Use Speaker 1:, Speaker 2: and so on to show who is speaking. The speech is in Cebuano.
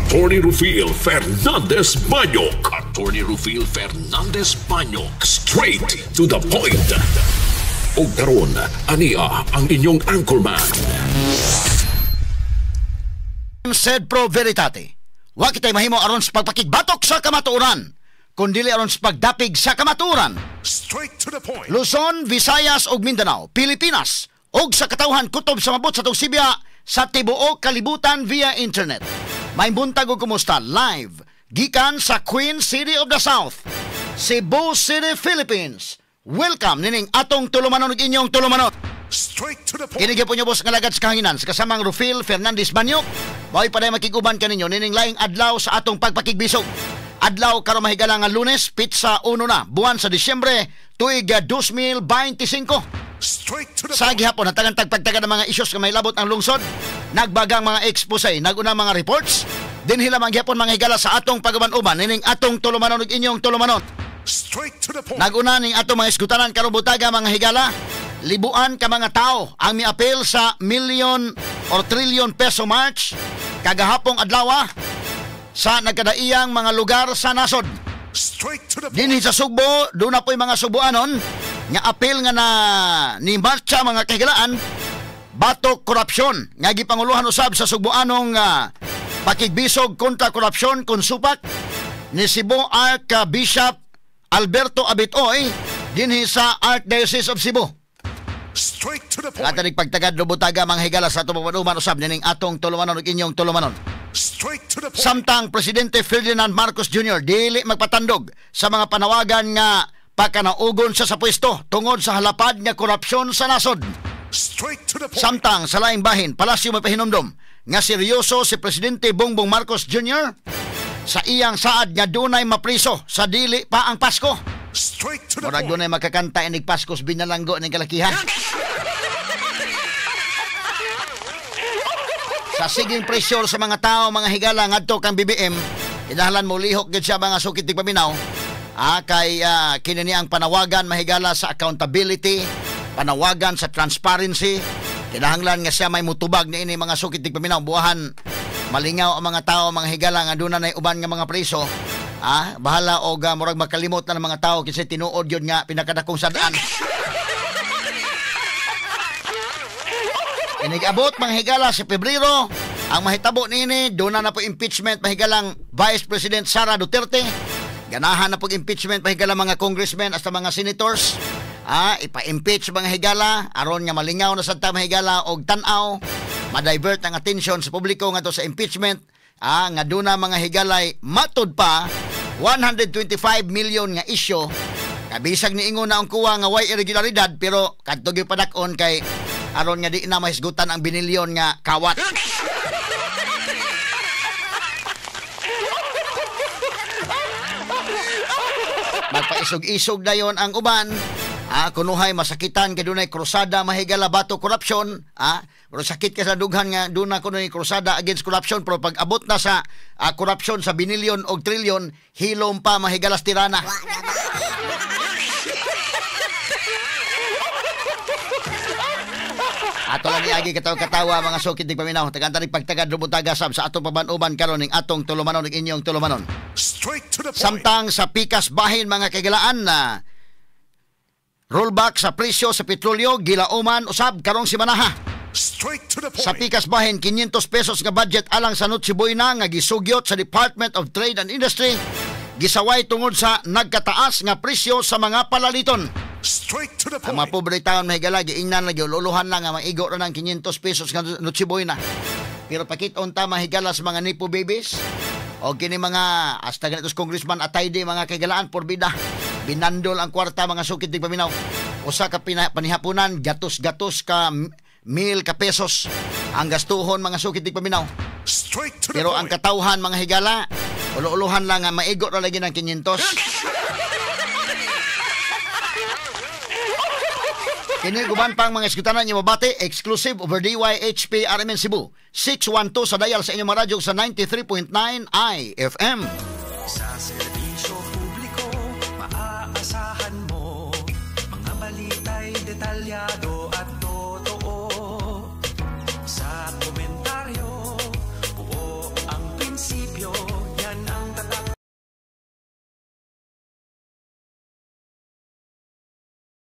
Speaker 1: Attorney Rufil Fernandez Banyok. Attorney Rufil Fernandez Banyok. Straight to the point. Og karon, ania ang inyong anchorman.
Speaker 2: Sed pro veritate. Wa kitay mahimo aron sa pagpakigbatok sa kamatuoran, kundili aron sa pagdapig sa kamatuoran.
Speaker 1: Straight to the point.
Speaker 2: Luzon, Visayas ug Mindanao, Pilipinas ug sa katawhan kutob sa mabot sa Sibya sa tibuok kalibutan via internet. May buntag ug kumusta live gikan sa Queen City of the South, Cebu City, Philippines. Welcome nining atong tulumanon ug inyong tulumanon.
Speaker 1: Straight to the point.
Speaker 2: Kini gyud po boss nga lagad sa kahanginan sa kasamang Rufil Fernandez Banyok. Maoy paday makiguban kaninyo nining laing adlaw sa atong pagpakigbisog. Adlaw karon mahigala nga Lunes, pitsa 1 na, buwan sa Disyembre, tuig 2025.
Speaker 1: Straight to the
Speaker 2: Sa
Speaker 1: point.
Speaker 2: gihapon, natagan tagpagtagan ng mga isyos nga may labot ang lungsod, nagbagang mga expose, nagunang mga reports, dinhi lamang gihapon mga higala sa atong pag-uban-uban, nining atong tulumanon ug inyong tulumanon.
Speaker 1: Straight to the point.
Speaker 2: Naguna ning atong mga isgutanan karong butaga mga higala, libuan ka mga tao ang miapil sa million or trillion peso march kagahapong adlaw sa nagkadaiyang mga lugar sa nasod.
Speaker 1: Straight to the point.
Speaker 2: Dinhi sa Sugbo, doon na po'y mga Subuanon nga apil nga na ni marcha mga kahigalaan batok korupsyon nga gipanguluhan usab sa Sugboanong pakigbisog kontra korupsyon konsupak ni Cebu Archbishop Alberto Abitoy dinhi sa Archdiocese of Cebu.
Speaker 1: Straight to the point.
Speaker 2: Katanig pagtagad lubutaga mga higala sa atong papanuman usab nining atong tulumanon ug inyong tulumanon.
Speaker 1: Straight to the point.
Speaker 2: Samtang Presidente Ferdinand Marcos Jr. dili magpatandog sa mga panawagan nga pakanaugon siya sa pwesto tungod sa halapad nga korupsyon sa nasod.
Speaker 1: Straight to the point.
Speaker 2: Samtang sa laing bahin, Palasyo mapahinumdom nga seryoso si Presidente Bongbong Marcos Jr. sa iyang saad nga dunay mapriso sa dili pa ang Pasko.
Speaker 1: Straight to the
Speaker 2: Murag
Speaker 1: point.
Speaker 2: dunay makakanta inig Pasko sa binalanggo ning kalakihan. Sa siging pressure sa mga tao, mga higala ngadto kang BBM, kinahanglan mo lihok gid siya mga sukit tig paminaw. Kay kini ni ang panawagan mahigala sa accountability, panawagan sa transparency. Kinahanglan nga siya may mutubag niini mga sukit tig paminaw, buwahan malingaw ang mga tao mga higala nga duna nay uban nga mga preso. Bahala og murag makalimot na ng mga tao kasi tinuod yun nga pinakadakong sadaan. Inigabot mga higala sa Pebrero, ang mahitabo niini doon na po impeachment mahigalang Vice President Sara Duterte. Ganahan na po impeachment mahigala mga congressmen hasta mga senators. Ipa-impeach mga higala aron nga malingaw na sad ta mahigala og tan-aw, ma-divert ang attention sa publiko ngadto sa impeachment. Nga duna mga higalay matud pa 125 million nga isyu. Kabisag niingon na ang kuwa nga way irregularidad pero kadto gyud padak-on kay aron nga di na mahisgutan ang binilyon nga kawat. Magpaisog-isog dayon ang uban. Kunuhay masakitan kay dunay krusada mahigala bato corruption. Pero sakit ka sa dughan nga duna kunoy krusada against corruption pero pag abot na sa corruption sa binilyon og trilyon hilom pa mahigalas tirana. Ato lang iagi katawa-katawa mga sukit tig paminaw. Tagantanig pagtagad lubutaga sab sa atong paban-uban karon ning atong tulumanon ning inyong tulumanon.
Speaker 1: Straight to the point.
Speaker 2: Samtang sa pikas bahin mga kaigalaan na rollback sa presyo sa petrolyo gilauman usab karong simanaha.
Speaker 1: Straight to the point.
Speaker 2: Sa pikas bahin 500 pesos nga budget alang sa Noche Buena nga gisugyot sa Department of Trade and Industry gisaway tungod sa nagkataas nga presyo sa mga palaliton.
Speaker 1: Straight to the
Speaker 2: Ang mga
Speaker 1: point.
Speaker 2: pobre taon mahigala, giingnan lagi, ululuhan lang nga maigo ra ng 500 pesos nga Noche Buena. Pero pakit-on ta mahigala sa mga nipo babies o kini mga hasta ganito congressman Atayde mga kaigalaan porbida. Binandol ang kwarta mga sukit di paminaw. Usa ka panihapunan gatos-gatos ka mil ka pesos ang gastuhon mga sukit di paminaw.
Speaker 1: Straight to the
Speaker 2: Pero ang
Speaker 1: point.
Speaker 2: katawhan mga higala, ululuhan lang nga maigo ra lagi ng 500. Kini guban pang mga eskutanan niyo mabati, exclusive over DYHP RMN Cebu 612 sa dial sa inyong mga radyo sa 93.9 IFM.
Speaker 3: Sa serbisyo